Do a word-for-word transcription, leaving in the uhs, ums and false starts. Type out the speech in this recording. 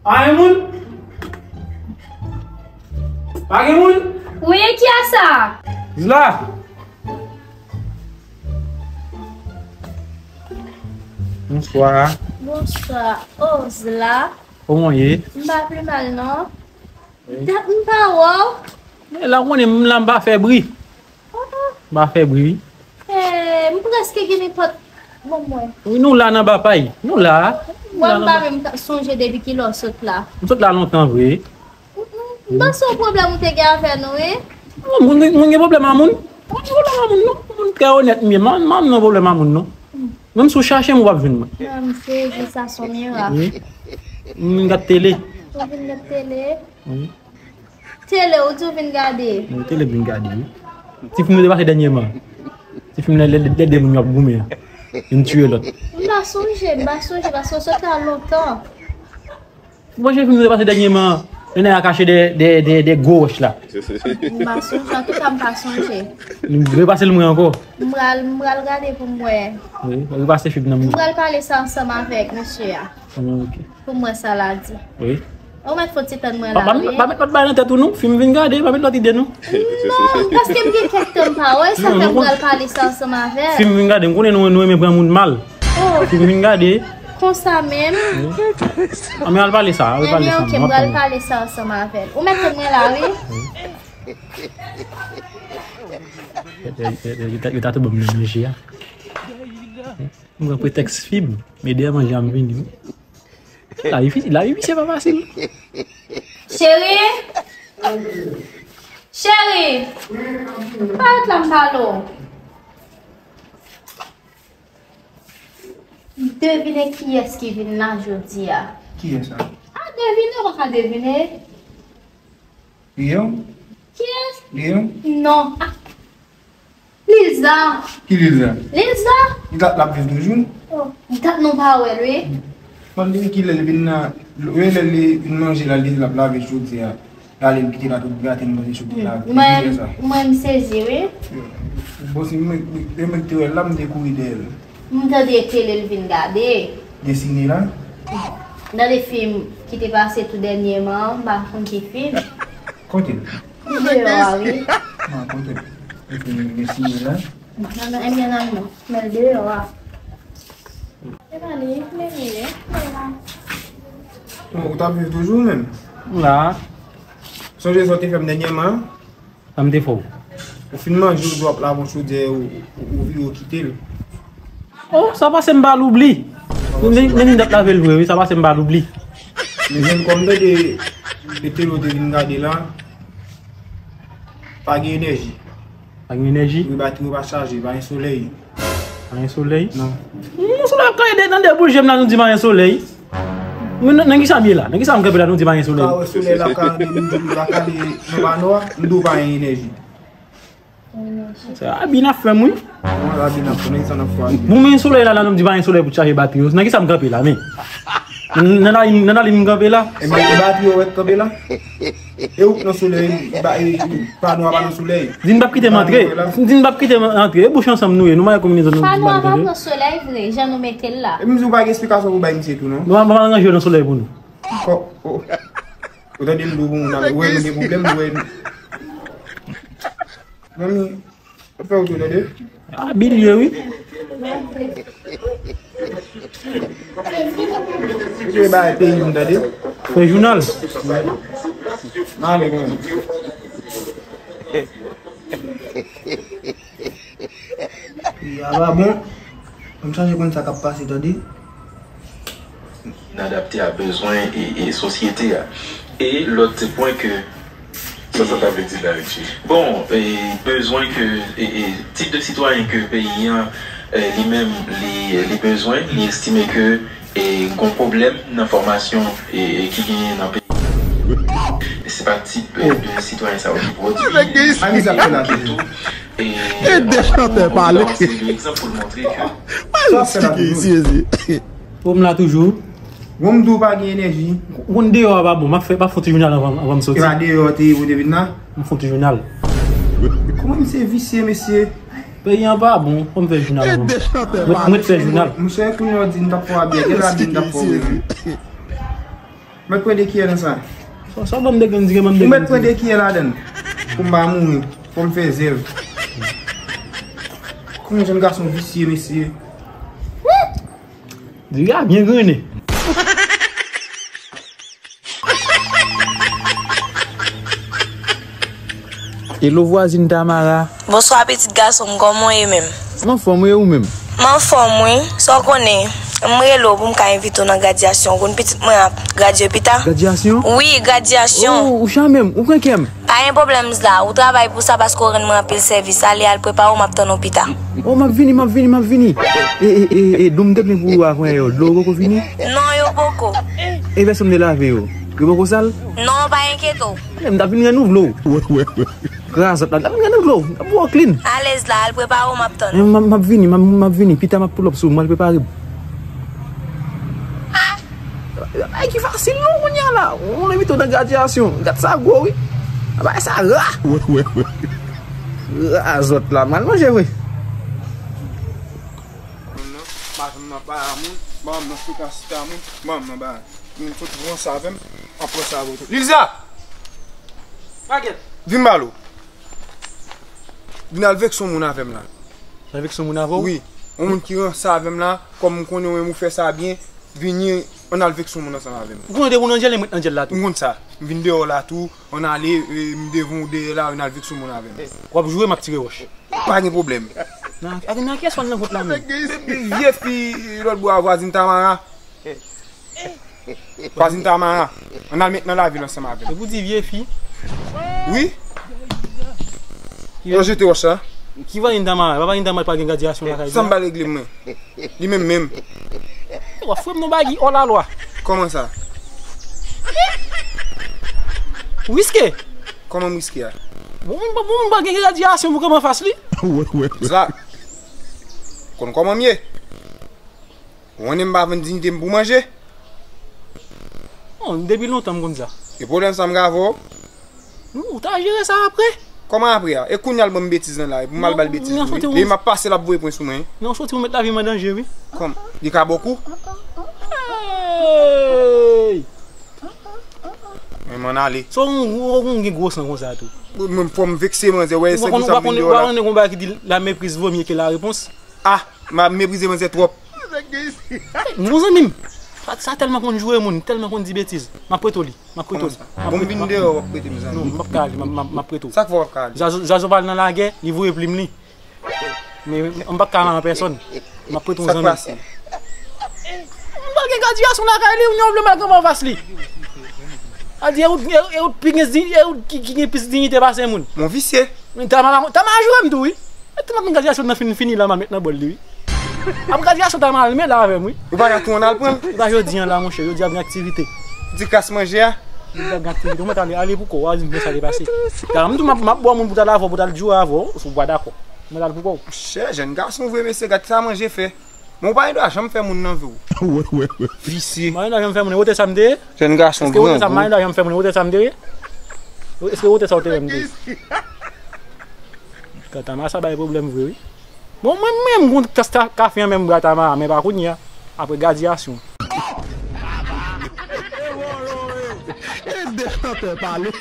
Pa gen moun? Pa gen moun? Wi, kiyès sa? Zla! Bonswa. Bonswa. Oh, Zla. Kòman w ye? M pa pi mal, non. Wi. Dat m pa wè w. Men la, w konnen m la, m pa fè bri. Oh, oh. M pa fè bri, wi. Eh, m prèske gen nenpòt. Bon, mwen. Wi, nou la nan Bapay. Nou la. Mwen, m pa menm ka sonje depi kilè w sot la. M sot la lontan vre. Mm, mm. M panse se yon pwoblèm ou te gen avè nou, wi. Non, moun, moun gen pwoblèm a moun. Moun gen pwoblèm a moun, non. Moun trè onèt, m ye. M pa, m pa nan pwoblèm a moun, non. Menm si w chache m, ou p ap jwenn mwen. Non, m sezi, sa se yon mirak. Wi. M vin gad tele. Ou vin gad tele? Wi. Tele, ou di w vin gade? Wi, tele m vin gade, wi. Ti fim yo te pase dènyèman. Ti fim lè, lè, lè de moun yo ap goumen an. Youn tiye lòt. M pa sonje, m pa sonje, paske w sot la lontan. Ou pa sonje fim yo te pase dènyèman an? Lè nèg la kache dèyè, dèyè, dèyè, dèyè gwo wòch la. M pa sonje, antouka m pa sonje. M repase l mwen ankò. M pral, m pral gade pou m wè. Wi, repase fim nan. M pral pale sa ansanm avèk mesye a. Ah, ok. Pou m wè sa l a di. Wi. Ou mèt fè ti tann mwen la, wi. Pa, pa met lòt bagay nan tèt ou, non. Fim vin gade, pa met lòt ide, non. Non, paske m gen kèk tan m pa wè l, sa fè m pral pale sa ansanm avè l. Fim vin gade, m konnen nou, nou renmen pran moun mal. Oh. Fim vin gade. Konsa menm. Wi. Ah, men al pale sa, al pale sa. Ebyen, ok, m pral pale sa ansanm avè l. Ou mèt tann mwen la, wi. Wi. Yo ta, yo ta tou ban m nan manje a. M pran pretèks fim, men dèyè manje a m vini. Lavi fi, lavi fi se pa fasil. Cheri! Cheri! Parèt la m pale w. Devine kiyès ki vin la jodi a. Kiyès sa? Ah, devine, ou pa ka devine. Leon? Kiyès? Leon? Non. Ah. Lilza. Ki Lilza? Lilza. Li la, l ap viv toujou? Oh, dat nou pa wè l, wi. Mande li kilè li vin nan, wi, lè li vin manje la, li l ap lave chodiè a. L ale, l kite la tout graten, manje chodiè la. Mwen, mwen, m sezi, wi. Bon, si mwen, mwen, mwen te wè l la, m te kouri dèyè l. M tande tele l vin gade. Desine la? M tande fim ki te pase tou dènyèman, m pa konn ki fim. Kote l? Li deyò a, wi. Non, kote l? Li fim desine la? Nan, nan, ebyen, nan, non. Men l deyò a. Se pa li, men li ye. Bon, ou t ap viv toujou menm? M la. Sonje sa w te fè m dènyèman? Sa m te fè w? Ou fin manje, ou di w ap lave yon chodyè, ou, ou, ou vire, ou kite l. Oh, sa pase m pa l oubli. Men, men li dat lave l vre, wi, sa pase m pa l oubli. Men jen kòm tande, e tele w te vin gade la, pa gen enèji. Pa gen enèji? Wi, batri yo pa chaje, pa gen solèy. Pa gen solèy? Non. Moun solèy ap kale de, nan de boul je m la, nou di pa gen solèy. Mwen, nan, nan kisa m ye la? Nan kisa m kanpe la, nou di pa gen solèy? Ka wè solèy la, ka de moun di la kale nan pano a, m di w pa gen enèji. Se abi n ap fè m, wi. Bon, abi n ap fè m, sa n ap fè abi. Bon, men solèy la, la, nou di pa gen solèy pou chaje batri yo. Nan kisa m kanpe la, men? Nan, nan lalin, nan lalin m kanpe la? E ba-, e batri yo wè k kanpe la? E ou k nan solèy, ba, e, e, pano a pa nan solèy. Di n p ap kite m antre. Di n p ap kite m antre. E bouch ansanm nou ye. Nou marye konbinezon nou. Pano a pa pran solèy vre, jan nou mete l la. E m di w pa gen esplikasyon pou bay misye tou, non. Nou pa, pa ranje yo nan solèy pou nou. Kò, o. Ou tande m di w pou moun nan, ou wè nou gen pwoblèm, ou wè. Manmi, Fè w tou, tande. Abilye, wi. Misye bay peyi m, tande. Fè jounal. M ale, mwen. Ya, pa bon. M chache konn sa k ap pase, tande. Vin adapte a bezwen e, e sosyete a. E lòt pwen ke... Sa, sa ta vle di la, Richie? Bon, e, bezwen ke, e, e, tip de sitwayen ke peyi an, e, li menm, li, li bezwen, li estime ke, e, gon pwoblèm nan fòmasyon, e, e, ki genyen nan peyi. E se pa tip, e, de sitwayen sa yo ki pwodui, e, ki tou, e, e de chantè pale. Li ba yon seri de egzanp pou l montre ke... Wè, Richie ki sezi. Bon, m la toujou. Bon, m di w pa gen enèji. Moun deyò a pa bon. M ap fè, m ap fè yon ti jounal anvan, anvan m soti. E pa deyò te ye pou te vin la? M fè yon ti jounal. Kòman misye visye, mesye? Peyi an pa bon. Fò m fè jounal anvan. Mwen, mwen fè jounal. Monchè, kounye a w di m t ap fè w abiye. Gen la di m t ap fè w abiye. Mèt pran de kiyè nan sa. Sa, sa banm de grenn, di gen banm de grenn. Ou mèt pran de kiyè ladan l. Pou m pa mouri. Fò m fè zèv. Kòman jèn gason visye, mesye. Diri a byen grennen. Hello vwazin Tamara. Bonswa pitit gason m, kòman w ye menm? M anfòm wi, e ou menm? M anfòm wi. Sa w konnen, m rele w pou m ka envite w nan gradyasyon. Ou konn pitit mwen ap gradye pita. Gradyasyon? Wi, gradyasyon. Oh, ou chame m, ou pran kè m. Pa gen pwoblèm Zla, ou travay pou sa paske w rann mwen anpil sèvis. Ale al prepare w, m ap tann ou pita. Oh, m ap vini, m ap vini, m ap vini. E, e, e, e, dlo m te plen pou ou a, konyè yo, dlo yo poko fini? Non, yo poko. E vèsyon m te lave yo, yo poko sal? Non, pa enkyete w. Men m t ap vin rann ou dlo. Razòt la, m t ap vin rann ou dlo. M t ap ba w clean. Ale Zla, al prepare w, m ap tann. Men m, m ap vini, m ap, m ap vini. Pita m ap pull up sou ou, m al prepare m. Bagay ki fasil non kounye a la. Ou envite w nan gradyasyon. Gad sa gwo wi. Bagay sa ra. Razòt la, m al manje vre. Madanm nan pa moun, madanm nan frekans ta moun, madanm nan ba. Moun fout pran sa avè m, ap pran sa avè w tou. Lilza! Bagèt! Vin m pale w. Vin al vekse yon moun avè m la. Al vekse yon moun avè w? Wi. Yon moun ki ranse avè m la, kòm m konnen w menm ou fè sa byen, vini, ann al vekse yon moun ansanm avè m. Ou konnen depi w nan djèl, m ret nan djèl la tou. M konn sa. M vin deyò la tou, ann ale, e, m devan w dèyè la, ann al vekse yon moun avè m. W ap joure, m ap tire wòch. Pa gen pwoblèm. Nan, nan kiyès w al nan kont la menm? Depi vye fi lòt bò a vwazin Tamara. Vwazin Tamara, ann al met nan lavil ansanm avè m. Se pou di vye fi. Wi. Yo jete wòch la. Ki vwazin Tamara? Pa vwazin Tamara pa gen gradyasyon lakay li a? Sa m pral regle mwen. Li menm menm. W ap fouye m nan bagay hors la loi. Kòman sa? Riske. Kòman m riske a? Bon, bon, bon, bon, gen gradyasyon pou kanpe anfas li. Zla. Konn kòman m ye? Ou konnen m pa vann diyite m pou manje. Non, depi lontan m konn sa. E pwoblèm sa m gen avè w? Non, ou ta jere sa apre. Kòman apre a? E kounye a l ban m betiz lan la, epi m al ba l betiz tou wi. Depi m ap pase l ap voye pwen sou mwen. Non, soti ou met lavi m an danje wi. Kòm? Li ka ba w kou? Hey! Men m ann ale. So, ou, ou, ou gen gwo san konsa tou. Mwen, fò m vekse manzè, wè, san mil dola. Ou pa konnen, ou pa konnen gon bagay ki di la méprise vaut mieux que la réponse? Ah, m ap meprize manzè twòp. Mon zanmi m, sa, sa tèlman konn joure moun, tèlman konn di betiz. M ap prete w li, m ap prete w li. Kòman sa? Bon, m vin deyò, w ap prete m zanmi. Non, m p ap ka ale, m ap, m ap, m ap prete w. Sa k fè w p ap ka ale? Zazo, Zazo pral nan lagè, li voye plim li. Men, men, m p ap ka ale an pèsòn. M ap prete w zanmi. Sa k pase? M pa gen gradyasyon lakay li, ou vle m al kanpe anfas li. A di, e ou, e, e ou pi gen di-, e ou ki, ki gen plis diyite pase moun. Mon visye. Men Tamara, Tamara joure m tou wi. E tèlman m gen gradyasyon nan fin fini la, m al met nan bòl li wi. Ap gradyasyon Tamara, li men la avè m wi. Ou pa ka tou ann al pran l? E pa jodi a la, monchè, jodi a gen aktivite. Di kras manje a? Jodi a gen aktivite. Ou mèt ale, ale pou kò w, a di m konsa li pase. Talè m tou m ap, m ap ba w moun pou t al avè w, pou t al joure avè w, si w pa dakò. Ou mèt al pou kò w. Monchè, jèn gason vre mesye, gad sa manje fè. Men ou pa gen dwa janm fè moun nan vi w. Visye. M pa gen dwa janm fè moun, e wote sa m te ye? Jèn gason grangou. Èske wote sa, m pa gen dwa janm fè moun, e wote sa m te ye? Èske wote sa ou te wè m te ye? Kanta Tamara sa bay pwoblèm vre wi. Bon, mwen menm, m gon tas ka-, kafe an menm bra Tamara, men pa kounye a. Apre gradyasyon. E de chantè pale.